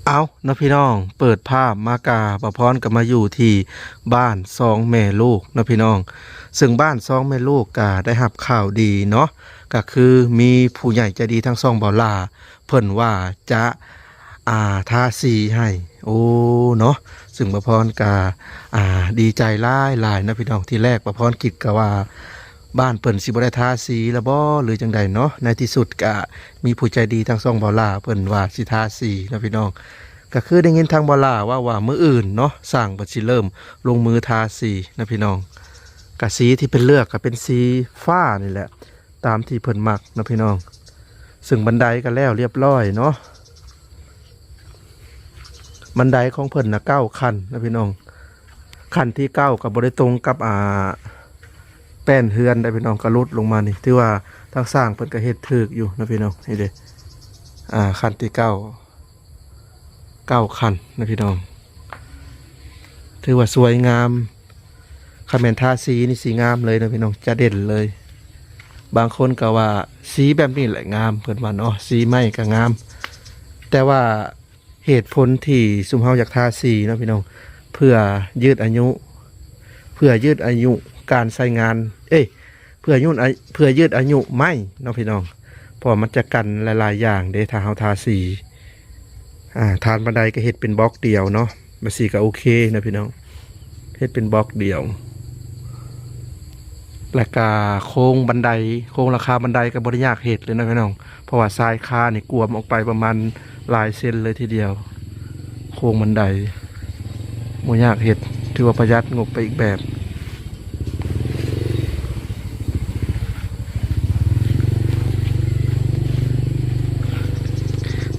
ເອົາເນາະພີ່ນ້ອງ, ເປີດພາບມາກະ ປະພອນກໍມາຢູ່ທີ່ບ້ານສອງແມ່ລູກເນາະພີ່ນ້ອງ. ເຊິ່ງບ້ານສອງແມ່ລູກກໍໄດ້ຮັບຂ່າວດີເນາະ, ກໍຄືມີຜູ້ໃຫຍ່ໃຈດີທາງຊ່ອງເບົາຫຼ້າ ເພິ່ນວ່າຈະ ອ່າ ທາສີໃຫ້. ໂອ້ ເນາະ, ເຊິ່ງປະພອນກໍ ອ່າ ດີໃຈຫຼາຍໆເນາະພີ່ນ້ອງ. ທີແລກປະພອນຄິດກໍວ່າ ບ້ານເພິ່ນຊິບໍ່ໄດ້ທາສີລະບໍ ຫຼືຈັ່ງໃດເນາະ. ໃນທີ່ສຸດກະມີຜູ້ໃຈດີທາງຊ່ອງເບົາຫຼ້າເພິ່ນວ່າຊິທາສີເນາະພີ່ນ້ອງ. ກະຄືໄດ້ຍິນທາງເບົາຫຼ້າເວົ້າວ່າມື້ອື່ນເນາະ ຊ່າງເພິ່ນຊິເລີ່ມລົງມືທາສີເນາະພີ່ນ້ອງ. ກະສີທີ່ເພິ່ນເລືອກກະເປັນສີຟ້ານີ້ແຫຼະ ຕາມທີ່ເພິ່ນມັກເນາະພີ່ນ້ອງ. ເຊິ່ງບັນໄດກະແລ້ວລຽບລ້ອຍເນາະ. ບັນໄດຂອງເພິ່ນນະເກົ້າຂັ້ນເນາະພີ່ນ້ອງ. ຂັ້ນທີເກົ້າກໍບໍ່ໄດ້ຕົງກັບ ອ່າ ແປ້ນເຮືອນໄດ໋ພີ່ນ້ອງ, ກໍຫຼຸດລົງມານີ້. ຖືວ່າທາງຊ່າງເພິ່ນກໍເຮັດຖືກຢູ່ເນາະພີ່ນ້ອງ. ນີ້ເດ້ ອ່າ ຂັ້ນທີເກົ້າ ເກົ້າຂັ້ນເນາະພີ່ນ້ອງ. ຖືວ່າສວຍງາມ, ຄັນແມ່ນທາສີນີ້ຊິງາມເລີຍເນາະພີ່ນ້ອງ, ຈະເດັ່ນເລີຍ. ບາງຄົນກໍວ່າສີແບບນີ້ແຫຼະງາມ ເພິ່ນວ່າເນາະ, ສີໄມ້ກໍງາມ. ແຕ່ວ່າ ເຫດຜົນທີ່ຊຸມເຮົາຢາກທາສີເນາະພີ່ນ້ອງ ເພື່ອຍືດອາຍຸ ເພື່ອຍືດອາຍຸການໃຊ້ງານ ເອີຍ ເພື່ອຍືດອາ ເພື່ອຍືດອາຍຸໄມ້ເນາະພີ່ນ້ອງ. ເພາະວ່າມັນຈະກັນຫຼາຍໆຢ່າງເດ້ ຖ້າເຮົາທາສີ ອ່າ ຖານບັນໄດກໍເຮັດເປັນບລັອກດຽວເນາະ, ແບບຊີ້ກໍໂອເຄເນາະພີ່ນ້ອງ. ເຮັດເປັນບລັອກດຽວ ແລ້ວກະໂຄງບັນໄດ ໂຄງຫຼັງຄາບັນໄດກໍບໍ່ໄດ້ຍາກເຮັດເລີຍເນາະພີ່ນ້ອງ, ເພາະວ່າຊາຍຄານີ້ກວມອອກໄປປະມານຫຼາຍເຊັນເລີຍທີດຽວ. ໂຄງບັນໄດບໍ່ຍາກເຮັດ ຖືວ່າປະຢັດງົບໄປອີກແບບ.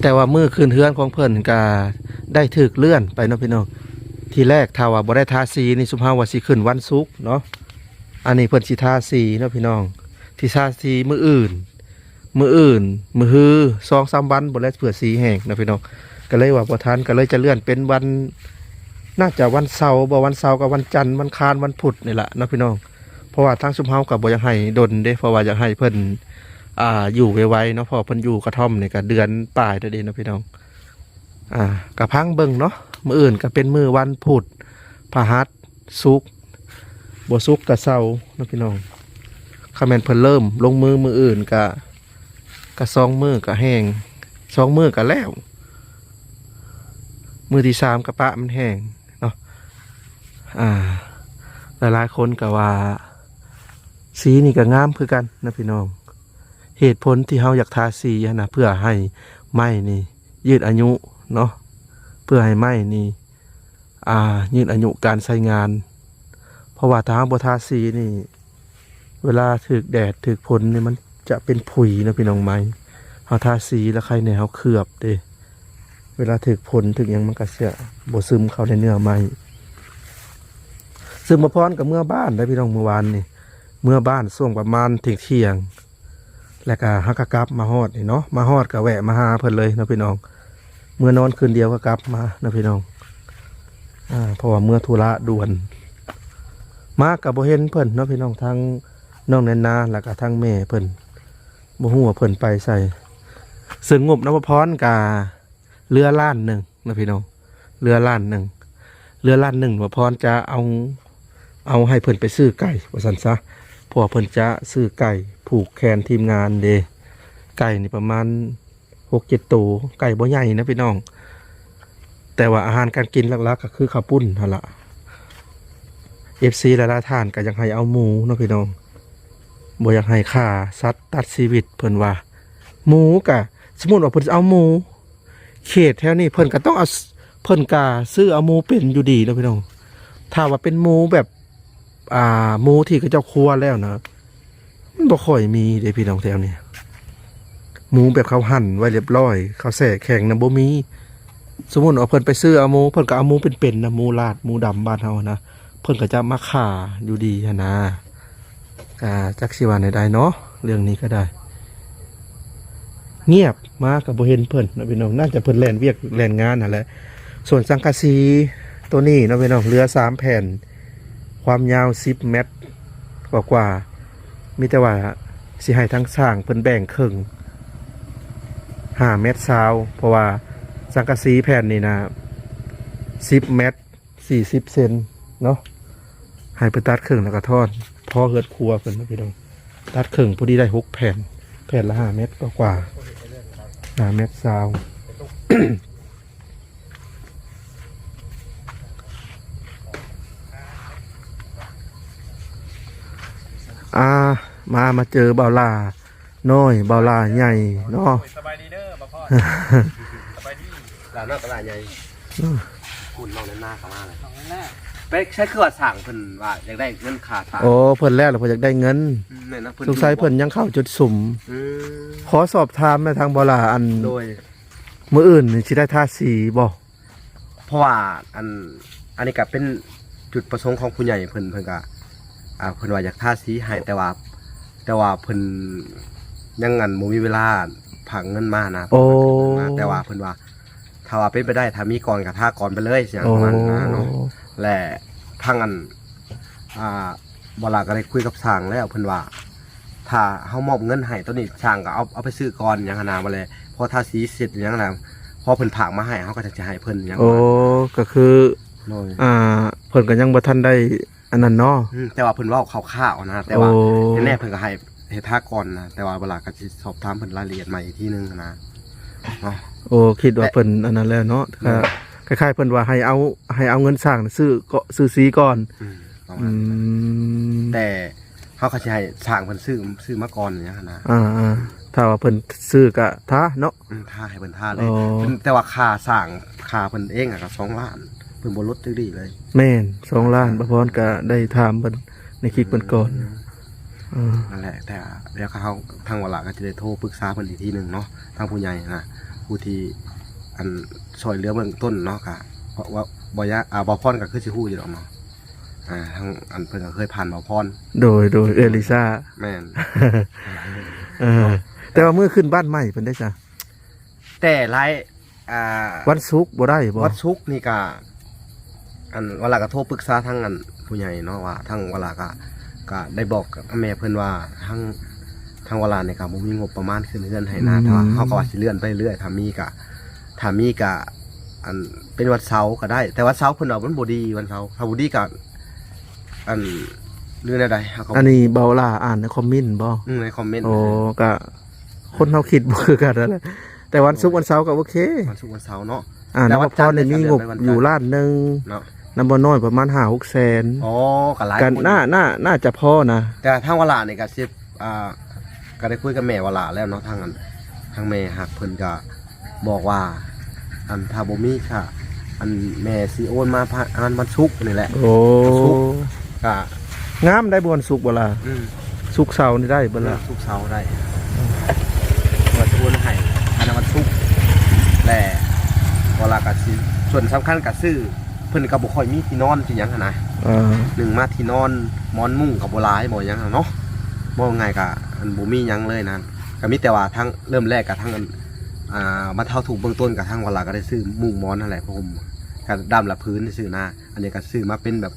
ແຕ່ວ່າມື້ຂຶ້ນເຮືອນຂອງເພິ່ນກະໄດ້ຖືກເລື່ອນໄປເນາະພີ່ນ້ອງ. ທີແລກຖ້າວ່າບໍ່ໄດ້ທາສີນີ້ ຊຸມເຮົາວ່າຊິຂຶ້ນວັນສຸກເນາະ. ອັນນີ້ເພິ່ນຊິທາສີເນາະພີ່ນ້ອງ, ຊິທາສີມື້ອື່ນ ມື້ອື່ນ ມື້ຮື ສອງສາມວັນພຸ້ນແຫຼະ ເພື່ອສີແຫ້ງເນາະພີ່ນ້ອງ. ກໍເລີຍວ່າບໍ່ທັນ ກໍເລີຍຈະເລື່ອນເປັນວັນ ໜ້າຈະວັນເສົາບໍ ວັນເສົາກັບວັນຈັນ ວັນຄານ ວັນພຸດນີ້ລະເນາະພີ່ນ້ອງ. ເພາະວ່າທາງຊຸມເຮົາກໍບໍ່ຢາກໃຫ້ດົນເດ້ ເພາະວ່າຢາກໃຫ້ເພິ່ນ ອ່າ ຢູ່ໄວໆເນາະ, ເພາະວ່າເພິ່ນຢູ່ກະທ່ອມນີ້ກໍເດືອນປາຍແລ້ວເດ້ເນາະພີ່ນ້ອງ. ອ່າ ກະພັງເບິ່ງເນາະ, ມື້ອື່ນກະເປັນມື້ວັນພຸດ ພະຫັດ ສຸກ ບໍ່ສຸກກະເສົາເນາະພີ່ນ້ອງ. ຄັນແມ່ນເພິ່ນເລີ່ມລົງມືມື້ອື່ນກະ ກະສອງມື້ກະແຫ້ງ ສອງມື້ກະແລ້ວ, ມື້ທີສາມກະປະມັນແຫ້ງເນາະ. ອ່າ ຫຼາຍໆຄົນກະວ່າສີນີ້ກະງາມຄືກັນເນາະພີ່ນ້ອງ. ເຫດຜົນທີ່ເຮົາຢາກທາສີຫັ້ນນະ ເພື່ອໃຫ້ໄມ້ນີ້ຍືດອາຍຸເນາະ, ເພື່ອໃຫ້ໄມ້ນີ້ ອ່າ ຍືດອາຍຸການໃຊ້ງານ. ເພາະວ່າຖ້າເຮົາບໍ່ທາສີນີ້ ເວລາຖືກແດດຖືກຝົນນີ້ ມັນຈະເປັນຜຸຍເນາະພີ່ນ້ອງ. ໄມ້ເຮົາທາສີລະໄຄແດ່ເຮົາເຄືອບເດ້, ເວລາຖືກຝົນຖືກຫຍັງມັນກະຈະບໍ່ຊຶມເຂົ້າໃນເນື້ອໄມ້. ເຊິ່ງໝໍພອນກໍເມືອບ້ານໄດ໋ພີ່ນ້ອງ ມື້ວານນີ້, ເມືອບ້ານຊ່ວງປະມານທ່ຽງໆ ແລ້ວກະເຮົາກໍກັບມາຮອດນີ້ເນາະ, ມາຮອດກໍແວະມາຫາເພິ່ນເລີຍເນາະພີ່ນ້ອງ. ເມືອນອນຄືນດຽວກໍກັບມາເນາະພີ່ນ້ອງ. ອ່າ ເພາະວ່າເມືອທຸລະດ່ວນ, ມາກໍບໍ່ເຫັນເພິ່ນເນາະພີ່ນ້ອງ, ທັງນ້ອງແນນນາ ແລ້ວກໍທັງແມ່ເພິ່ນ ບໍ່ຮູ້ວ່າເພິ່ນໄປໃສ. ເຊິ່ງງົບນຳໝໍພອນກໍເຫຼືອລ້ານໜຶ່ງເນາະພີ່ນ້ອງ, ເຫຼືອລ້ານໜຶ່ງ, ເຫຼືອລ້ານໜຶ່ງ ໝໍພອນຈະເອົາ ເອົາໃຫ້ເພິ່ນໄປຊື້ໄກ່ວ່າຊັ້ນຊະ, ເພາະວ່າເພິ່ນຈະຊື້ໄກ່ຜູກແຄນທີມງານເດ້. ໄກ່ນີ້ປະມານຫົກເຈັດໂຕ, ໄກ່ບໍ່ໃຫຍ່ນະພີ່ນ້ອງ, ແຕ່ວ່າອາຫານການກິນຫຼັກໆກໍຄືເຂົ້າປຸ້ນຫັ້ນລະ. ເອັຟຊີຫຼາຍໆທ່ານກໍຢາກໃຫ້ເອົາໝູເນາະພີ່ນ້ອງ, ບໍ່ຢາກໃຫ້ຂ້າສັດຕັດຊີວິດເພິ່ນວ່າ. ໝູກະ ສົມມຸດວ່າເພິ່ນເອົາໝູ ເຂດແຖວນີ້ເພິ່ນກໍຕ້ອງເອົາ ເພິ່ນກໍຊື້ເອົາໝູເປັນຢູ່ດີເນາະພີ່ນ້ອງ. ຖ້າວ່າເປັນໝູແບບ ອ່າ ໝູທີ່ເຂົາເຈົ້າຄົວແລ້ວນະ ມັນບໍ່ຄ່ອຍມີເດ້ພີ່ນ້ອງແຖວນີ້. ໝູແບບເຂົາຫັ່ນໄວ້ລຽບລ້ອຍ ເຂົາແຊ່ແຂງນະບໍ່ມີ. ສົມມຸດວ່າເພິ່ນໄປຊື້ເອົາໝູ ເພິ່ນກໍເອົາໝູເປັນໆນະ, ໝູລາດ ໝູດຳບ້ານເຮົານະ, ເພິ່ນກໍຈະມາຂ້າຢູ່ດີຫັ້ນນະ. ກະຈັກຊິວ່າແນວໃດເນາະ ເລື່ອງນີ້ກໍໄດ້. ງຽບມາກໍບໍ່ເຫັນເພິ່ນເນາະພີ່ນ້ອງ, ໜ້າຈະເພິ່ນແລ່ນວຽກແລ່ນງານຫັ້ນແຫຼະ. ສ່ວນສັງກະສີໂຕນີ້ເນາະພີ່ນ້ອງ ເຫຼືອສາມແຜ່ນ, ຄວາມຍາວສິບແມັດກວ່າໆ, ມີແຕ່ວ່າຊິໃຫ້ທາງຊ່າງເພິ່ນແບ່ງເຄິ່ງ ຫ້າແມັດຊາວ, ເພາະວ່າ ສັງກະສີແຜ່ນນີ້ນະ ສິບແມັດ ສີ່ສິບເຊັນເນາະ ໃຫ້ໄປຕັດເຄິ່ງແລ້ວກໍທອນ ພໍເຮືອນຄົວເພິ່ນນະພີ່ນ້ອງ ຕັດເຄິ່ງພໍດີໄດ້ຫົກແຜ່ນ ແຜ່ນລະຫ້າແມັດກວ່າໆ ຫ້າແມັດຊາວ. ອ່າ ມາ ມາເຈີບ່າວຫຼ້ານ້ອຍ ບ່າວຫຼ້າໃຫຍ່ເນາະ. ໂອ້ຍ ສະບາຍດີເດີບ່າວພອນ ສະບາຍດີ ຫຼ້ານ້ອຍກັບຫຼ້າໃຫຍ່ ເນາະ ຄຸນນ້ອງແນນນາເຂົ້າມາເລີຍ ນ້ອງແນນນາ ໄປໃສຄືວ່າສ້າງເພິ່ນວ່າຢາກໄດ້ເງິນຄ່າສ້າງ ໂອ້ ເພິ່ນແລ້ວ ເພິ່ນຢາກໄດ້ເງິນ ແມ່ນນະ ເພິ່ນ ສົງໄສເພິ່ນຍັງເຂົ້າຈຸດສຸມ ອືມ ຂໍສອບຖາມແມ່ທາງບ່າວຫຼ້າ ອັນ ໂດຍ ມື້ອື່ນນີ້ຊິໄດ້ທາສີບໍ່? ເພາະວ່າ ອັນ ອັນນີ້ກໍເປັນຈຸດປະສົງຂອງຜູ້ໃຫຍ່ເພິ່ນ ເພິ່ນກໍ ອ່າ ເພິ່ນວ່າຢາກທາສີໃຫ້ ແຕ່ວ່າ ແຕ່ວ່າເພິ່ນຍັງ ອັນ ບໍ່ມີເວລາພາກເງິນມານະ ໂອ້ ແຕ່ວ່າເພິ່ນວ່າ ຖ້າວ່າເປັນໄປໄດ້ ຖ້າມີກ່ອນກໍທາກ່ອນໄປເລີຍ ຫຍັງປະມານນັ້ນນະເນາະ ໂອ້ ແລະ ທາງ ອັນ ອ່າ ບ່າວຫຼ້າກໍໄດ້ຄຸຍກັບຊ່າງແລ້ວ ເພິ່ນວ່າ ຖ້າເຮົາມອບເງິນໃຫ້ໂຕນີ້ ຊ່າງກໍເອົາ ເອົາໄປຊື້ກ່ອນຫຍັງຫັ້ນນະ ບໍ່ແລະ ພໍທາສີເສັດຫຍັງນະ ພໍເພິ່ນຝາກມາໃຫ້ ເຮົາກໍຈັ່ງຊິໃຫ້ເພິ່ນຫຍັງ ໂອ້ ວ່າ ກໍຄື ໂດຍ ອ່າ ເພິ່ນກໍຍັງບໍ່ທັນໄດ້ອັນນັ້ນເນາະ ອືມ ແຕ່ວ່າເພິ່ນເວົ້າຄ່າວໆນະ ແຕ່ວ່າ ໂອ້ ແນ່ໆເພິ່ນກໍໃຫ້ ໃຫ້ທາກ່ອນນະ ແຕ່ວ່າບ່າວຫຼ້າກໍຊິສອບຖາມເພິ່ນລາຍລະອຽດໃໝ່ອີກທີໜຶ່ງນະເນາະ ໂອ້ ຄິດວ່າ ແຕ່ ເພິ່ນອັນນັ້ນແລ້ວເນາະ ອືມ ກໍຄ້າຍໆເພິ່ນວ່າໃຫ້ເອົາ ໃຫ້ເອົາເງິນສ້າງຊື້ກໍ ຊື້ສີກ່ອນ ອືມ ປະມານນັ້ນ ອືມ ແຕ່ ເຮົາກໍຊິໃຫ້ຊ່າງເພິ່ນຊື້ ຊື້ມາກ່ອນຫຍັງຫັ້ນນະ ອ່າໆ ຖ້າວ່າເພິ່ນຊື້ກໍທາເນາະ ອືມ ທາໃຫ້ເພິ່ນທາເລີຍ ອໍ ເພິ່ນ ແຕ່ວ່າຄ່າສ້າງ ຄ່າເພິ່ນເອງອະກໍສອງລ້ານ ເພິ່ນບໍ່ຫຼຸດຈັກດີ້ເລີຍ ແມ່ນ ສອງລ້ານ ບ່າວພອນກໍໄດ້ຖາມເພິ່ນໃນຄລິບເພິ່ນກ່ອນ ອືມ ເອີ ນັ້ນແຫຼະ ແຕ່ດຽວເຮົາ ທາງບ່າວຫຼ້າກໍຈະໄດ້ໂທປຶກສາເພິ່ນອີກທີໜຶ່ງເນາະ ທາງຜູ້ໃຫຍ່ນະ ຜູ້ທີ່ ອັນ ຊ່ວຍເຫຼືອເບື້ອງຕົ້ນເນາະ ກໍ ເພາະວ່າ ບໍ່ຢາກ ອ່າ ບ່າວພອນກໍຄືຊິຮູ້ຢູ່ດອກເນາະ ອ່າ ທາງ ອັນ ເພິ່ນກໍເຄີຍຜ່ານບ່າວພອນ ໂດຍ ໂດຍ ເອື້ອຍລິຊາ ແມ່ນ ເອີ ແຕ່ວ່າມື້ຂຶ້ນບ້ານໃໝ່ເພິ່ນໄດ້ຊະ ແຕ່ຫຼາຍ ອ່າ ວັນສຸກບໍ່ໄດ້ບໍ່? ວັນສຸກນີ້ກະ ອັນ ວາລາກະໂທປຶກສາທາງ ອັນ ຜູ້ໃຫຍ່ເນາະ ວ່າທາງວາລາກະ ກະໄດ້ບອກກັບແມ່ເພິ່ນວ່າ ທາງ ທາງວາລານີ້ກະບໍ່ມີງົບປະມານຂຶ້ນເຮືອນໃຫ້ນາ ອືມ ແຕ່ວ່າເຮົາກະວ່າຊິເລື່ອນໄປເລື້ອຍ ຖ້າມີກະ ຖ້າມີກະ ອັນ ເປັນວັນເສົາກະໄດ້ ແຕ່ວັນເສົາເພິ່ນວ່າມັນບໍ່ດີ ວັນເສົາ ຖ້າບໍ່ດີກະ ອັນ ຫຼືແນວໃດ ເຮົາກໍ ອັນນີ້ເບົາຫຼ້າອ່ານໃນຄອມເມັນບໍ່? ອືມ ໃນຄອມເມັນ ໂອ້ ນະ ກະຄົນເຮົາຄິດບໍ່ຄືກັນນັ້ນແຫຼະ ແຕ່ວັນສຸກ ໂອ້ຍ ວັນເສົາກໍໂອເຄ ວັນສຸກວັນເສົາເນາະ ອ່າ ແລ້ວວັນຈັນ ນຳບ່າວພອນນີ້ມີງົບຢູ່ລ້ານໜຶ່ງເນາະ ນຳບ່າວນ້ອຍປະມານຫ້າຫົກແສນ ອໍ ກໍຫຼາຍ ກໍໜ້າ ໜ້າ ໜ້າຈະພໍນະ ແຕ່ທາງວາລານີ້ກໍຊິ ອ່າ ກໍໄດ້ຄຸຍກັບແມ່ວາລາແລ້ວເນາະ ທາງອັນ ທາງແມ່ຮັກເພິ່ນກໍບອກວ່າ ອັນ ຖ້າບໍ່ມີກະ ອັນ ແມ່ຊິໂອນມາ ປະມານວັນສຸກນີ້ແຫຼະ ໂອ້ ວັນສຸກ ກະງາມໄດ້ບໍ່ ວັນສຸກບໍ່ລະ? ອືມ ສຸກເສົານີ້ໄດ້ບໍ່ລະ? ອືມ ສຸກເສົາໄດ້ ວ່າຊິໂອນໃຫ້ ອັນນັ້ນວັນສຸກ ແລະ ເວລາກະຊິ ສ່ວນສຳຄັນກະຊື້ ເພິ່ນກະບໍ່ຄ່ອຍມີທີ່ນອນທີ່ຫຍັງຫັ້ນນະ ເອີ ໜຶ່ງມາທີ່ນອນ ໝອນມຸ້ງກະບໍ່ຫຼາຍ ບໍ່ຫຍັງຫັ້ນເນາະ ເວົ້າງ່າຍກະ ອັນ ບໍ່ມີຫຍັງເລີຍນະ ກະມີແຕ່ວ່າທາງ ເລີ່ມແລກກະທາງ ອັນ ອ່າ ບັນເທົາທຸກເບື້ອງຕົ້ນ ກະທາງວາລາກະໄດ້ຊື້ມຸ້ງໝອນຫັ້ນແຫຼະ ຜ້າຫົ່ມ ກະດຳລະຜືນຊື່ໆນະ ອັນນີ້ກະຊື້ມາເປັນແບບ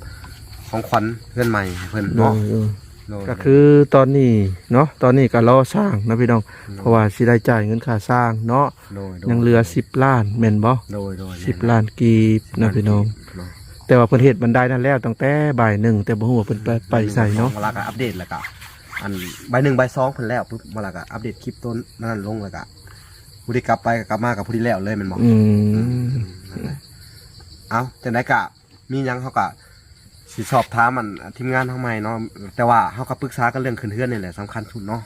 ຂອງຂວັນເຮືອນໃໝ່ໃຫ້ເພິ່ນເນາະ ໂດຍ ໂດຍ ກະຄືຕອນນີ້ເນາະ ຕອນນີ້ກະລໍສ້າງນະພີ່ນ້ອງ ໂດຍ ເພາະວ່າຊິໄດ້ຈ່າຍເງິນຄ່າສ້າງເນາະ ໂດຍ ໂດຍ ຍັງເຫຼືອສິບລ້ານແມ່ນບໍ່? ໂດຍ ໂດຍ ສິບລ້ານກີບນະພີ່ນ້ອງ ໂດຍ ແຕ່ວ່າເພິ່ນເຮັດບັນໄດນັ້ນແລ້ວຕັ້ງແຕ່ບ່າຍໜຶ່ງ ແຕ່ບໍ່ຮູ້ວ່າເພິ່ນໄປ ອືມ ໄປໃສເນາະ ວາລາກະອັບເດດ ແລ້ວກະ ອັນ ບ່າຍໜຶ່ງ ບ່າຍສອງເພິ່ນແລ້ວປຶບ ວາລາກະອັບເດດຄລິບໂຕນັ້ນລົງ ແລ້ວກະ ຜູ້ທີ່ກັບໄປກໍກັບມາກໍພໍດີແລ້ວເລີຍແມ່ນບໍ່? ອືມ ອືມ ນັ້ນແຫຼະ ເອົ້າ ຈັ່ງໃດກໍມີຫຍັງເຮົາກໍຊິສອບຖາມ ອັນ ທີມງານເຮົາໃໝ່ເນາະ ແຕ່ວ່າເຮົາກໍປຶກສາກັນເລື່ອງຂຶ້ນເຮືອນນີ້ແຫຼະ ສຳຄັນສຸດເນາະ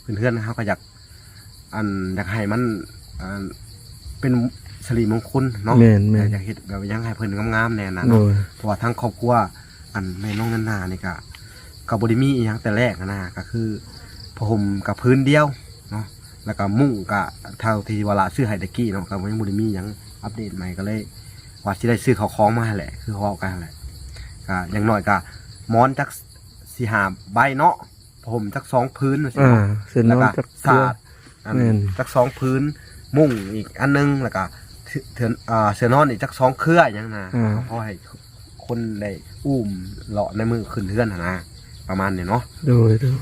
ຂຶ້ນເຮືອນເຮົາກໍຢາກ ອັນ ຢາກໃຫ້ມັນ ອັນ ເປັນສິລິມົງຄຸນເນາະ ແມ່ນໆ ຢາກເຮັດແບບຫຍັງໃຫ້ເພິ່ນງາມໆແດ່ນະເນາະ ໂດຍ ເພາະວ່າທາງຄອບຄົວ ອັນ ແມ່ນ້ອງແນນນານີ້ກໍ ກໍບໍ່ໄດ້ມີອີ່ຫຍັງແຕ່ແລກນະ ກໍຄືຜ້າຫົ່ມກໍຜືນດຽວເນາະ ແລ້ວກໍມຸ້ງກໍເທົ່າທີ່ວາລາຊື້ໃຫ້ແຕ່ກີ້ເນາະ ກໍຍັງບໍ່ໄດ້ມີຫຍັງອັບເດດໃໝ່ ກໍເລີຍວ່າຊິໄດ້ຊື້ເຂົ້າຂອງມາຫັ້ນແຫຼະ ຄືເວົ້າກັນຫັ້ນແຫຼະ ກໍຢ່າງໜ້ອຍກໍໝອນຈັກສີ່ຫ້າໃບເນາະ ຜ້າຫົ່ມຈັກສອງຜືນ ອ່າ ເສື້ອນອນ ແລ້ວກໍ ຈັກເທື່ອ ສາດ ອັນ ແມ່ນ ຈັກສອງຜືນ ມຸ້ງອີກອັນໜຶ່ງ ແລ້ວກໍເສື້ອ ເສື້ອ ອ່າ ເສື້ອນອນອີກຈັກສອງເຄືອຫຍັງນະ ອ່າ ພໍໃຫ້ ຄົນໄດ້ອຸ້ມເລາະໃນມື້ຂຶ້ນເຮືອນຫັ້ນນະ ປະມານນີ້ເນາະ ໂດຍ ໂດຍ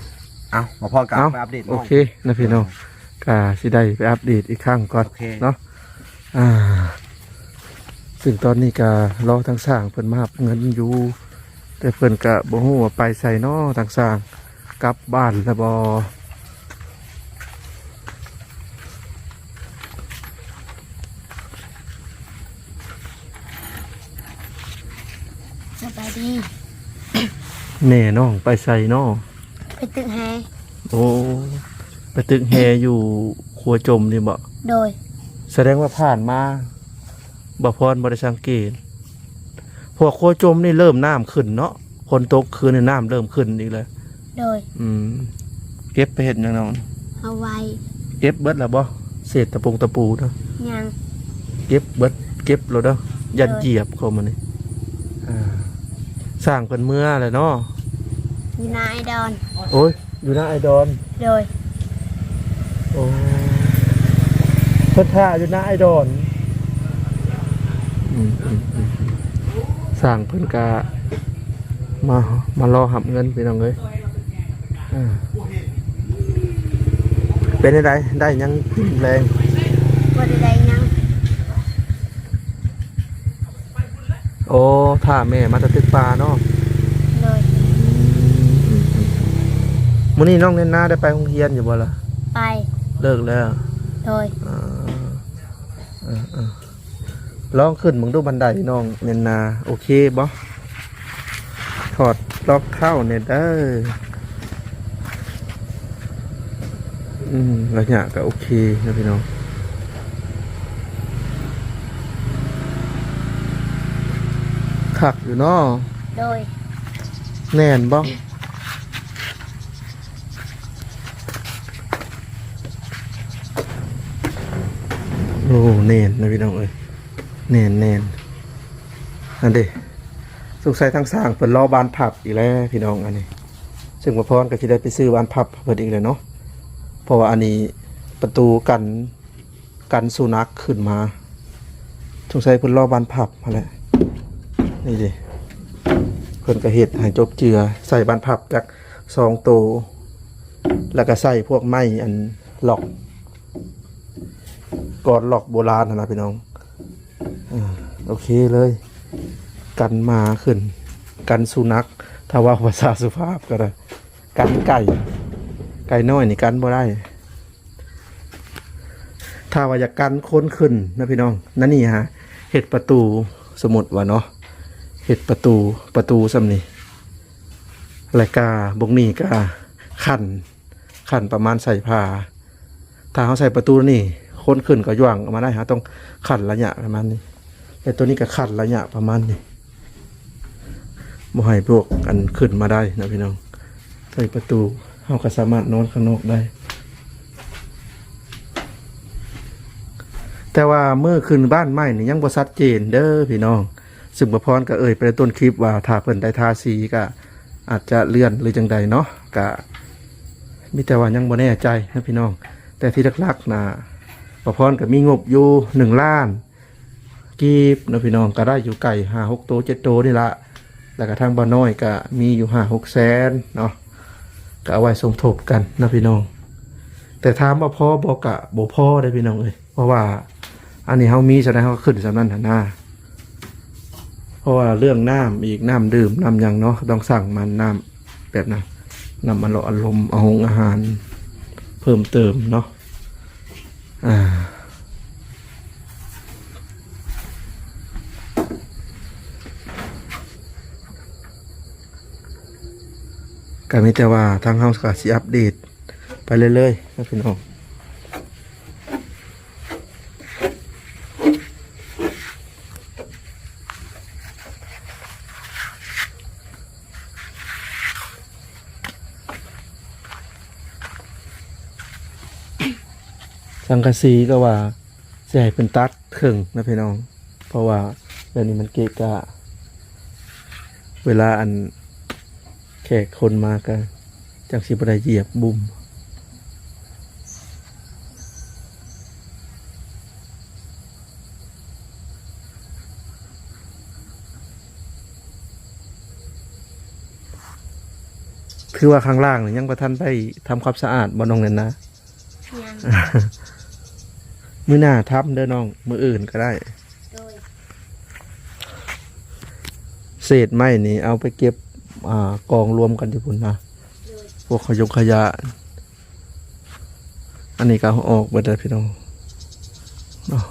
ເອົ້າ ມາພ້ອມກັນ ເອົ້າ ໄປອັບເດດ ໂອເຄນະພີ່ນ້ອງ ອ່າ ກໍຊິໄດ້ໄປອັບເດດອີກຄັ້ງກ່ອນ ໂອເຄ ເນາະ ອ່າ ຊຶ່ງຕອນນີ້ກະລໍທາງຊ່າງເພິ່ນມາຮັບເງິນຢູ່ ແຕ່ເພິ່ນກະບໍ່ຮູ້ວ່າໄປໃສເນາະ ທາງຊ່າງ ກັບບ້ານແລ້ວບໍ່? ສະບາຍດີ. ແມ່ນ້ອງໄປໃສເນາະ? ໄປຕຶກແຮ. ໂອ້ ໄປຕຶກແຮຢູ່ຂົວຈົມນີ້ບໍ? ໂດຍ. ສະແດງວ່າຜ່ານມາ ບ່າວພອນບໍ່ໄດ້ສັງເກດ ເພາະວ່າຂົວຈົມນີ້ເລີ່ມນ້ຳຂຶ້ນເນາະ ຝົນຕົກຄືນນີ້ນ້ຳເລີ່ມຂຶ້ນອີກແລ້ວ. ໂດຍ. ອືມ ເກັບໄປເຮັດຫຍັງນ້ອງ? ເອົາໄວ້. ເກັບເບິດແລ້ວບໍ່? ເສດຕະປົງຕະປູນະ? ຍັງ. ເກັບເບິດ ເກັບໂລດເດີ ຢ້ານ ໂດຍ ຢຽບເຂົ້າມານີ້. ອ່າ ຊ່າງເພິ່ນເມືອແລ້ວເນາະ. ຢູ່ນາອ້າຍດອນ. ໂອ້ຍ ຢູ່ນາອ້າຍດອນ. ໂດຍ. ໂອ້ ເພິ່ນຖ້າຢູ່ນາອ້າຍດອນ. ອືມ ອືມ ອືມ ຊ່າງເພິ່ນກະມາ ມາລໍຮັບເງິນ ພີ່ນ້ອງເອີຍ. ອ່າ ເປັນຈັ່ງໃດ ໄດ້ຫຍັງກິນແລງ? ບໍ່ໄດ້ໄດ້ຫຍັງ. ໂອ້ ຖ້າແມ່ມາແຕ່ຕຶກປ່າເນາະ. ໂດຍ. ອືມ ອືມ ອືມ ມື້ນີ້ນ້ອງແນນນາໄດ້ໄປໂຮງຮຽນຢູ່ບໍ່ລະ? ໄປ. ເລີກແລ້ວ? ໂດຍ. ອ່າ ເອີ ເອີ ລອງຂຶ້ນເບິ່ງດູບັນໄດນ້ອງແນນນາ ໂອເຄບໍ່? ຖອດລອງເທົ້າແດ່ເດີ. ອືມ ໄລຍະກໍໂອເຄນະພີ່ນ້ອງ. ຄັກຢູ່ເນາະ. ໂດຍ. ແໜ້ນບໍ່? ໂອ້ ແໜ້ນນະພີ່ນ້ອງເອີຍ ແໜ້ນ ແໜ້ນ. ອັນເດ ສົງໄສທາງຊ່າງເພິ່ນລໍບານພັບອີກແລ້ວພີ່ນ້ອງ. ອັນນີ້ ຊຶ່ງບ່າວພອນກໍຊິໄດ້ໄປຊື້ບານພັບເພິ່ນອີກແລ້ວເນາະ ເພາະວ່າອັນນີ້ປະຕູກັນ ກັນສຸນັກຂຶ້ນມາ ສົງໄສເພິ່ນລໍບານພັບຫັ້ນແຫຼະ. ນີ້ເດ ເພິ່ນກໍເຮັດໃຫ້ຈົບເຈືອ ໃສ່ບານພັບຈັກສອງໂຕ ແລ້ວກໍໃສ່ພວກໄມ້ອັນລັອກ ກອນລັອກໂບລານຫັ້ນນະພີ່ນ້ອງ. ອ່າ ໂອເຄເລີຍ ກັນໝາຂຶ້ນ ກັນສຸນັກ ຖ້າເວົ້າພາສາສຸພາບກໍໄດ້ ກັນໄກ່ ໄກ່ນ້ອຍນີ້ກັນບໍ່ໄດ້. ຖ້າວ່າຢາກກັນຄົນຂຶ້ນນະພີ່ນ້ອງ ນັ້ນນີ້ຫາ ເຮັດປະຕູ ສົມມຸດວ່າເນາະ ເຮັດປະຕູ ປະຕູສ່ຳນີ້ ແລ້ວກະບົກນີ້ກະຂັ້ນ ຂັ້ນປະມານໃສ່ຜ້າ. ຖ້າເຮົາໃສ່ປະຕູນີ້ ຄົນຂຶ້ນກໍຍ່າງອອກມາໄດ້ ເຮົາຕ້ອງຂັ້ນໄລຍະປະມານນີ້ ແລະໂຕນີ້ກໍຂັ້ນໄລຍະປະມານນີ້ ບໍ່ໃຫ້ພວກອັນຂຶ້ນມາໄດ້ນະພີ່ນ້ອງ. ໃສ່ປະຕູ ເຮົາກໍສາມາດນອນຂ້າງນອກໄດ້. ແຕ່ວ່າມື້ຂຶ້ນບ້ານໃໝ່ນີ້ຍັງບໍ່ຊັດເຈນເດີພີ່ນ້ອງ. ຊຶ່ງບ່າວພອນກໍເອີ່ຍໄປໃນຕົ້ນຄລິບວ່າ ຖ້າເພິ່ນໄດ້ທາສີກໍອາດຈະເລື່ອນ ຫຼືຈັ່ງໃດເນາະ ກໍມີແຕ່ວ່າຍັງບໍ່ແນ່ໃຈນະພີ່ນ້ອງ. ແຕ່ທີ່ຫຼັກໆນະ ບ່າວພອນກໍມີງົບຢູ່ໜຶ່ງລ້ານ ກີບເນາະພີ່ນ້ອງ ກໍໄດ້ຢູ່ໄກ່ຫ້າຫົກໂຕເຈັດໂຕນີ້ລະ ແລ້ວກໍທາງບ່າວນ້ອຍກໍມີຢູ່ຫ້າຫົກແສນເນາະ ກໍເອົາໄວ້ສົມທົບກັນເນາະພີ່ນ້ອງ. ແຕ່ຖາມວ່າພໍບໍ່ ກະບໍ່ພໍເດ້ພີ່ນ້ອງເອີຍ ເພາະວ່າອັນນີ້ເຮົາມີສ່ຳໃດເຮົາກໍຂຶ້ນສ່ຳນັ້ນຫັ້ນນາ. ເພາະວ່າເລື່ອງນ້ຳອີກ ນ້ຳດື່ມ ນ້ຳຫຍັງເນາະ ຕ້ອງສັ່ງມາ ນ້ຳແບບນັ້ນ ນ້ຳອັດລົມ ອາຫົງອາຫານເພີ່ມເຕີມເນາະ. ອ່າ ກໍມີແຕ່ວ່າທາງເຮົາກໍຊິອັບເດດໄປເລື້ອຍໆນະພີ່ນ້ອງ. ສັງກະສີກໍວ່າຊິໃຫ້ເພິ່ນຕັດເຄິ່ງນະພີ່ນ້ອງ ເພາະວ່າແບບນີ້ມັນເກະກະ ເວລາອັນແຂກຄົນມາກໍຈັ່ງຊິບໍ່ໄດ້ຢຽບບຸ້ມ. ຄືວ່າຂ້າງລ່າງນີ້ຍັງບໍ່ທັນໄດ້ທຳຄວາມສະອາດບໍ່ນ້ອງແນນນາ? ຍັງ. ມື້ໜ້າທຳເດີນ້ອງ ມື້ອື່ນກໍໄດ້. ໂດຍ. ເສດໄມ້ນີ້ເອົາໄປເກັບ ອ່າ ກອງລວມກັນຢູ່ພຸ້ນນະ ໂດຍ ພວກຂະຍົງຂະຫຍະ ອັນນີ້ກໍເອົາອອກເບິດແລ້ວພີ່ນ້ອງເນາະ.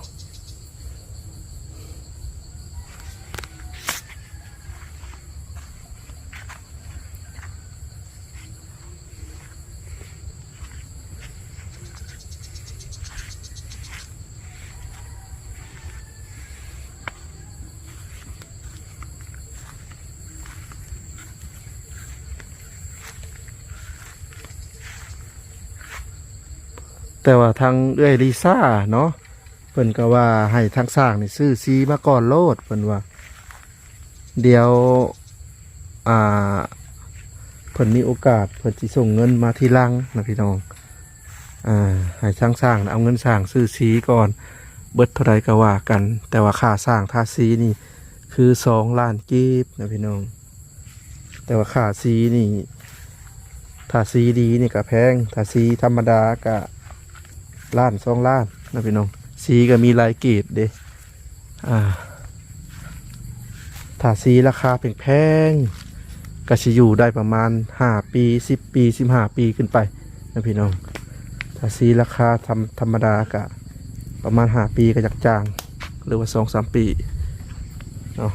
ແຕ່ວ່າທາງເອື້ອຍລີຊາເນາະ ເພິ່ນກໍວ່າໃຫ້ທາງຊ່າງນີ້ຊື້ສີມາກ່ອນໂລດ ເພິ່ນວ່າ ດຽວ ອ່າ ເພິ່ນມີໂອກາດ ເພິ່ນຊິສົ່ງເງິນມາທີຫຼັງນະພີ່ນ້ອງ. ອ່າ ໃຫ້ທາງຊ່າງເອົາເງິນຊ່າງຊື້ສີກ່ອນ ເບິດເທົ່າໃດກໍວ່າກັນ ແຕ່ວ່າຄ່າຊ່າງທາສີນີ້ຄືສອງລ້ານກີບນະພີ່ນ້ອງ. ແຕ່ວ່າຄ່າສີນີ້ ຖ້າສີດີນີ້ກໍແພງ ຖ້າສີທຳມະດາກໍລ້ານສອງລ້ານນະພີ່ນ້ອງ. ສີກໍມີຫຼາຍເກຣດເດ້ ອ່າ ຖ້າສີລາຄາແພງໆ ກໍຊິຢູ່ໄດ້ປະມານຫ້າປີ ສິບປີ ສິບຫ້າປີຂຶ້ນໄປນະພີ່ນ້ອງ. ຖ້າສີລາຄາທຳ ທຳມະດາກະປະມານຫ້າປີກໍຢາກຈາງ ຫຼືວ່າສອງສາມປີເນາະ.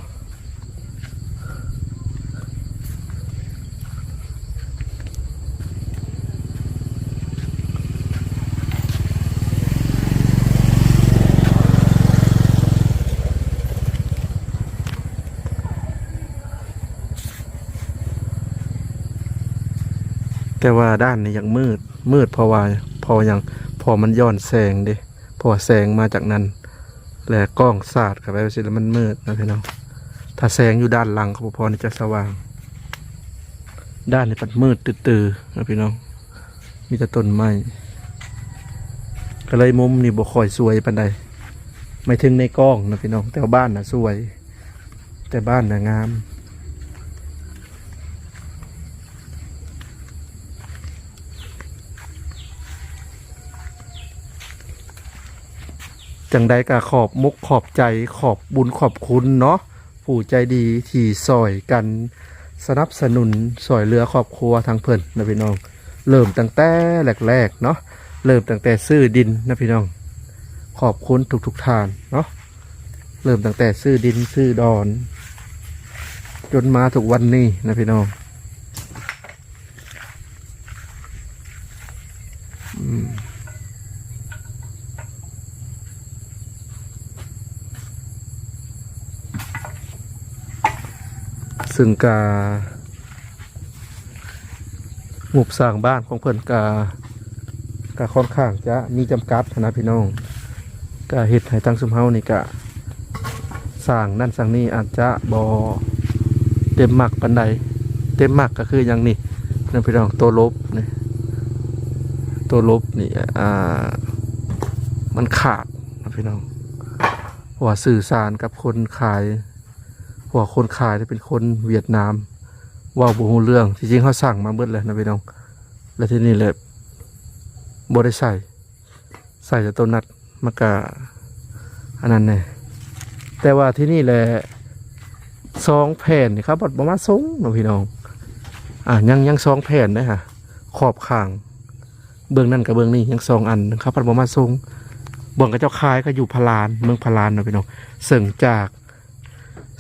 ແຕ່ວ່າດ້ານນີ້ຍັງມືດ ມືດເພາະວ່າ ເພາະຫຍັງ ເພາະມັນຍ້ອນແສງເດ້ ເພາະວ່າແສງມາຈາກນັ້ນ ແລະກ້ອງສາດເຂົ້າໄປຈັ່ງຊີ້ແລ້ວມັນມືດນະພີ່ນ້ອງ. ຖ້າແສງຢູ່ດ້ານຫຼັງຂອງພໍ່ພອນນີ້ຈະສະຫວ່າງ ດ້ານນີ້ພັດມືດຕື້ໆນະພີ່ນ້ອງ ມີແຕ່ຕົ້ນໄມ້ ກໍເລີຍມຸມນີ້ບໍ່ຄ່ອຍສວຍປານໃດ ໝາຍເຖິງໃນກ້ອງນະພີ່ນ້ອງ ແຕ່ວ່າບ້ານນະສວຍ ແຕ່ບ້ານນະງາມ. ຈັ່ງໃດກໍຂອບມຸກຂອບໃຈ ຂອບບຸນຂອບຄຸນເນາະ ຜູ້ໃຈດີທີ່ຊ່ອຍກັນສະໜັບສະໜູນຊ່ອຍເຫຼືອຄອບຄົວທາງເພິ່ນນະພີ່ນ້ອງ. ເລີ່ມຕັ້ງແຕ່ແລກໆເນາະ ເລີ່ມຕັ້ງແຕ່ຊື້ດິນນະພີ່ນ້ອງ. ຂອບຄຸນທຸກໆທ່ານເນາະ ເລີ່ມຕັ້ງແຕ່ຊື້ດິນຊື້ດອນ ຈົນມາທຸກວັນນີ້ນະພີ່ນ້ອງ. ອືມ ເຊິ່ງກະ ງົບສ້າງບ້ານຂອງເພິ່ນກະ ກະຄ່ອນຂ້າງຈະມີຈຳກັດຫັ້ນນະພີ່ນ້ອງ. ກະເຮັດໃຫ້ທາງຊຸມເຮົານີ້ກະສ້າງນັ້ນສ້າງນີ້ອາດຈະບໍ່ເຕັມໝັກປານໃດ. ເຕັມໝັກກໍຄືຫຍັງນີ້ນະພີ່ນ້ອງ ຕົວລົບນີ້ ຕົວລົບນີ້ ອ່າ ມັນຂາດນະພີ່ນ້ອງ ເພາະວ່າສື່ສານກັບຄົນຂາຍ ເພາະວ່າຄົນຂາຍເປັນຄົນຫວຽດນາມ ເວົ້າບໍ່ຮູ້ເລື່ອງ. ທີ່ຈິງເຮົາສັ່ງມາເບິດແລ້ວນະພີ່ນ້ອງ ແລ້ວທີນີ້ແຫຼະບໍ່ໄດ້ໃສ່ ໃສ່ແຕ່ໂຕນັດ ມັນກະອັນນັ້ນແດ່. ແຕ່ວ່າທີນີ້ແຫຼະ ສອງແຜ່ນນີ້ເຂົາພັດບໍ່ມາສົ່ງເນາະພີ່ນ້ອງ. ອ່າ ຍັງ ຍັງສອງແຜ່ນເດ້ຫະ ຂອບຂ້າງ ເບື້ອງນັ້ນກັບເບື້ອງນີ້ ຍັງສອງອັນ ເຂົາພັດບໍ່ມາສົ່ງ. ບ່ອນເຂົາເຈົ້າຂາຍກໍຢູ່ພະລານ ເມືອງພະລານເນາະພີ່ນ້ອງ ເຊິ່ງຈາກ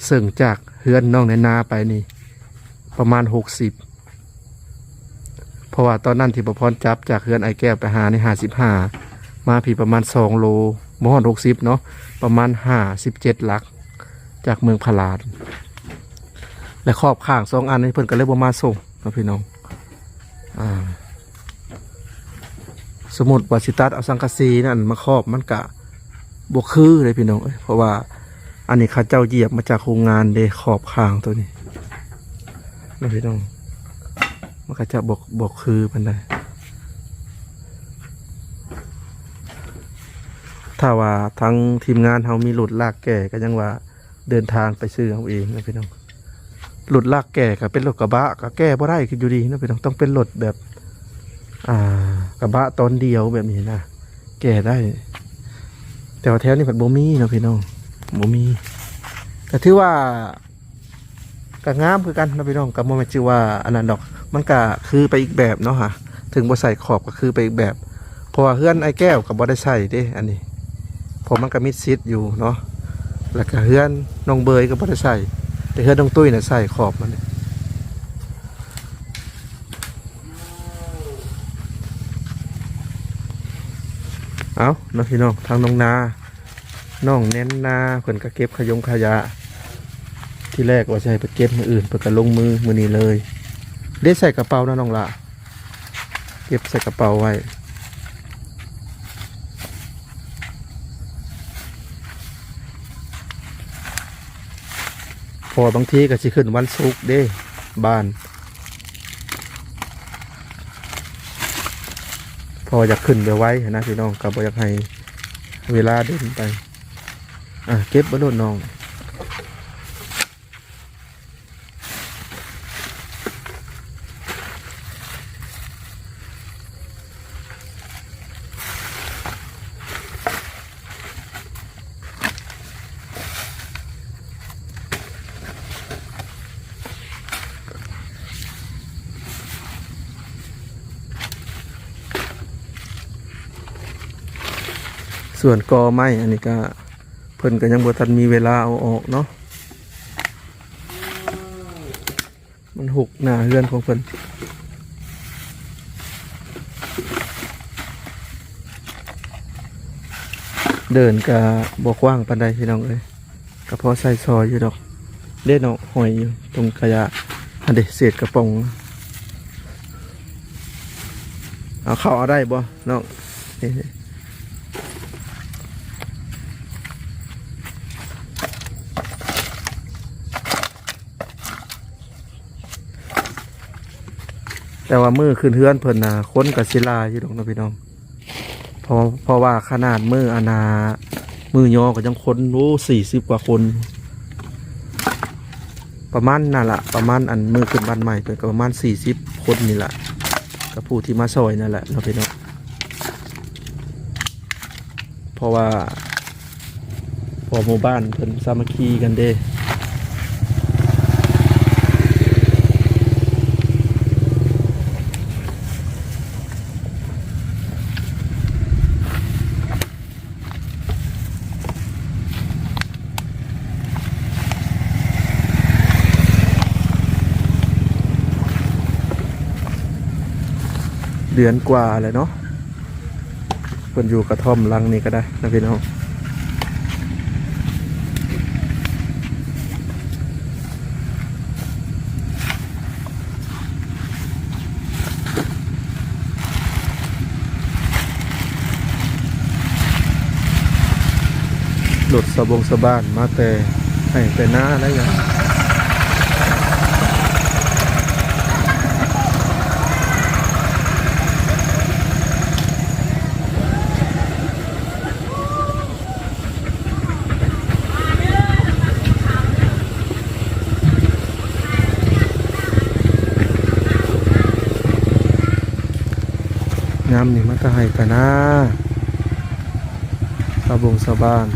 ເຊິ່ງຈາກເຮືອນນ້ອງນາຍນາໄປນີ້ປະມານຫົກສິບ ເພາະວ່າຕອນນັ້ນທີ່ປະພອນຈັບຈາກເຮືອນອ້າຍແກ້ວໄປຫານີ້ຫ້າສິບຫ້າ ມາພີ້ປະມານສອງໂລ ບໍ່ຮອດຫົກສິບເນາະ ປະມານຫ້າສິບເຈັດຫຼັກ ຈາກເມືອງພະລານ ແລະຂອບຂ້າງສອງອັນນີ້ເພິ່ນກໍເລີຍບໍ່ມາສົ່ງເນາະພີ່ນ້ອງ. ອ່າ ສົມມຸດວ່າຊິຕັດເອົາສັງກະສີນັ້ນມາຄອບ ມັນກະບໍ່ຄືເດ້ພີ່ນ້ອງເອີຍ ເພາະວ່າອັນນີ້ເຂົາເຈົ້າຢຽບມາຈາກໂຮງງານເດ້ ຂອບຂ້າງໂຕນີ້ນະພີ່ນ້ອງ ມັນກະຈະບໍ່ ບໍ່ຄືປານໃດ. ຖ້າວ່າທາງທີມງານເຮົາມີລົດລາກແກ່ ກໍຍັງວ່າ ເດີນທາງໄປຊື້ເອົາເອງນະພີ່ນ້ອງ. ລົດລາກແກ່ກໍເປັນລົດກະບະ ກໍແກ່ບໍ່ໄດ້ຄືຢູ່ດີນະພີ່ນ້ອງ ຕ້ອງເປັນລົດແບບ ອ່າ ກະບະຕອນດຽວແບບນີ້ນະ ແກ່ໄດ້. ແຕ່ວ່າແຖວນີ້ພັດບໍ່ມີເນາະພີ່ນ້ອງ ບໍ່ມີ. ກໍຖືວ່າ ກໍງາມຄືກັນເນາະພີ່ນ້ອງ ກໍບໍ່ແມ່ນຊິວ່າອັນນັ້ນດອກ ມັນກໍຄືໄປອີກແບບເນາະຫະ ເຖິງບໍ່ໃສ່ຂອບກໍຄືໄປອີກແບບ ເພາະວ່າເຮືອນອ້າຍແກ້ວກໍບໍ່ໄດ້ໃສ່ເດ້ອັນນີ້ ເພາະມັນກໍມິດຊິດຢູ່ເນາະ ແລ້ວກໍເຮືອນນ້ອງເບຍກໍບໍ່ໄດ້ໃສ່ ແຕ່ເຮືອນນ້ອງຕຸ້ຍນະໃສ່ຂອບມັນ. ເອົາເນາະພີ່ນ້ອງ ທາງນ້ອງນາ ນ້ອງແນນນາ ເພິ່ນກໍເກັບຂະຍົງຂະຢະ ທີແລກວ່າຊິໃຫ້ໄປເກັບມື້ອື່ນ ເພິ່ນກໍລົງມືມື້ນີ້ເລີຍ ເດ້ໃສ່ກະເປົານະນ້ອງຫຼ້າ ເກັບໃສ່ກະເປົາໄວ້ ເພາະວ່າບາງທີກໍຊິຂຶ້ນວັນສຸກເດ້ບ້ານ ເພາະວ່າຢາກຂຶ້ນໄວໆຫັ້ນນະພີ່ນ້ອງ ກໍບໍ່ຢາກໃຫ້ເວລາດົນໄປ ອ່າ ເກັບເອົາໂລດນ້ອງ. ສ່ວນກໍໄມ້ອັນນີ້ກໍ ເພິ່ນກໍຍັງບໍ່ທັນມີເວລາເອົາອອກເນາະ ມັນຮົກໜ້າເຮືອນຂອງເພິ່ນ ເດີນກໍບໍ່ກວ້າງປານໃດພີ່ນ້ອງເອີຍ ກໍພໍໃຊ້ສອຍຢູ່ດອກ ເດ້ເນາະ ຫ້ອຍຢູ່ຕົງຂະຫຍະ ຫັ້ນເດ້ ເສດກະປ໋ອງ ເອົາເຂົ້າເອົາໄດ້ບໍ່ນ້ອງ? ແຕ່ວ່າມື້ຂຶ້ນເຮືອນເພິ່ນນະ ຄົນກໍຊິຫຼາຍຢູ່ດອກເນາະພີ່ນ້ອງ ເພາະ ເພາະວ່າຂະໜາດມື້ອັນນາ ມື້ຍໍກໍຍັງຄົນ ໂອ້ ສີ່ສິບກວ່າຄົນ ປະມານນັ້ນລະ ປະມານອັນມື້ຂຶ້ນບ້ານໃໝ່ເພິ່ນກໍປະມານສີ່ສິບຄົນນີ້ລະ ກັບຜູ້ທີ່ມາຊ່ອຍນັ້ນແຫຼະເນາະພີ່ນ້ອງ ເພາະວ່າ ເພາະໝູ່ບ້ານເພິ່ນສາມັກຄີກັນເດ້. ເດືອນກວ່າແລ້ວເນາະ ເພິ່ນຢູ່ກະທ່ອມຫຼັງນີ້ກໍໄດ້ນະພີ່ນ້ອງ. ລົດສະບົງສະບານມາແຕ່ໄຮ່ແຕ່ນາໄດ້ຫຍັງ. ຍາມນີ້ມາແຕ່ໄຮ່ແຕ່ນາ ຊາວບົງຊາວບ້ານ.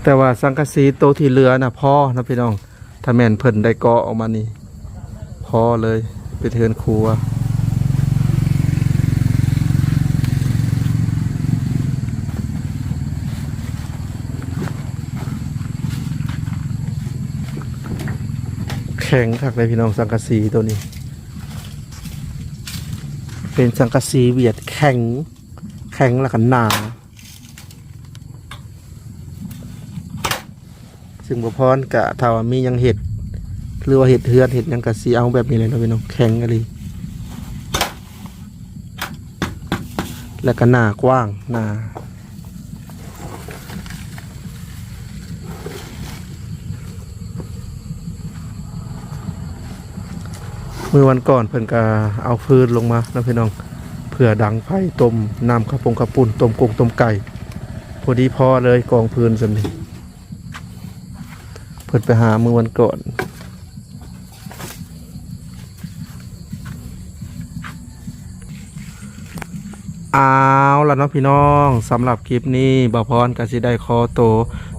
ແຕ່ວ່າສັງກະສີໂຕທີ່ເຫຼືອນະພໍນະພີ່ນ້ອງ. ຖ້າແມ່ນເພິ່ນໄດ້ເກາະອອກມານີ້ ພໍເລີຍ ເປັນເຮືອນຄົວ ແຂງຄັກເລີຍພີ່ນ້ອງ ສັງກະສີໂຕນີ້. ເປັນສັງກະສີຫວຽດແຂງ ແຂງແລ້ວກໍໜາ. ຊຶ່ງບໍ່ພອນກະຖ້າວ່າມີຫຍັງເຮັດ ຫຼືວ່າເຮັດເຮືອນເຮັດຫຍັງກະຊິເອົາແບບນີ້ແຫຼະເນາະພີ່ນ້ອງ ແຂງອີ່ຫຼີ ແລ້ວກະໜາກວ້າງໜາ. ມື້ວັນກ່ອນເພິ່ນກະເອົາຟືນລົງມາເນາະພີ່ນ້ອງ ເພື່ອດັງໄຟຕົ້ມນ້ຳເຂົ້າປົງເຂົ້າປຸ້ນ ຕົ້ມກົງຕົ້ມໄກ່ ພໍດີພໍເລີຍກອງຟືນສ່ຳນີ້. ເພິ່ນໄປຫາມື້ວັນກ່ອນ. ເອົາລະເນາະພີ່ນ້ອງ ສຳລັບຄລິບນີ້ ບ່າວພອນກໍຊິໄດ້ຂໍໂຕ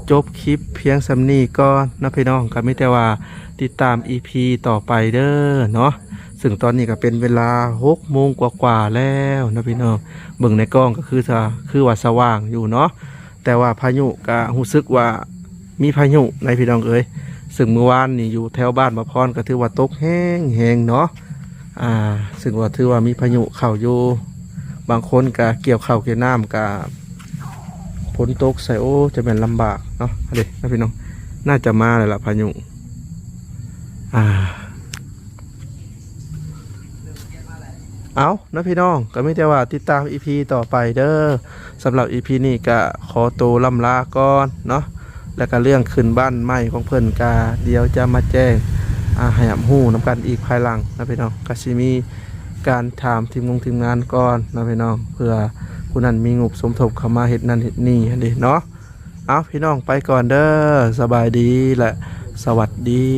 ຈົບຄລິບພຽງສ່ຳນີ້ກ່ອນເນາະພີ່ນ້ອງ ກໍມີແຕ່ວ່າຕິດຕາມອີພີຕໍ່ໄປເດີເນາະ. ຊຶ່ງຕອນນີ້ກໍເປັນເວລາຫົກໂມງກວ່າໆແລ້ວເນາະພີ່ນ້ອງ ເບິ່ງໃນກ້ອງກໍຄື ຄືວ່າສະຫວ່າງຢູ່ເນາະ. ແຕ່ວ່າພາຍຸກະຮູ້ສຶກວ່າມີພາຍຸໃນພີ່ນ້ອງເອີຍ ຊຶ່ງມື້ວານນີ້ຢູ່ແຖວບ້ານບ່າວພອນກໍຖືວ່າຕົກແຮງໆເນາະ ອ່າ ຊຶ່ງວ່າຖືວ່າມີພາຍຸເຂົ້າຢູ່ ບາງຄົນກະກ່ຽວເຂົ້າກ່ຽວນ້ຳກະຝົນຕົກໃສ່ ໂອ້ ຈະແມ່ນລຳບາກເນາະ. ອັນນີ້ນະພີ່ນ້ອງ ໜ້າຈະມາແລ້ວລະພາຍຸ ອ່າ ເອົາເນາະພີ່ນ້ອງ ກໍມີແຕ່ວ່າຕິດຕາມອີພີຕໍ່ໄປເດີ. ສຳລັບອີພີນີ້ກໍຂໍໂຕລ່ຳລາກ່ອນເນາະ ແລ້ວກໍເລື່ອງຂຶ້ນບ້ານໃໝ່ຂອງເພິ່ນກໍດຽວຈະມາແຈ້ງ ອ່າ ໃຫ້ຮັບຮູ້ນຳກັນອີກພາຍຫຼັງເນາະພີ່ນ້ອງ. ກໍຊິມີການຖາມທີມງງທີມງານກ່ອນເນາະພີ່ນ້ອງ ເພື່ອຜູ້ນັ້ນມີງົບສົມທົບເຂົ້າມາເຮັດນັ້ນເຮັດນີ້ຫັ້ນເດເນາະ. ເອົາ ພີ່ນ້ອງໄປກ່ອນເດີ ສະບາຍດີ ແລະ ສະຫວັດດີ.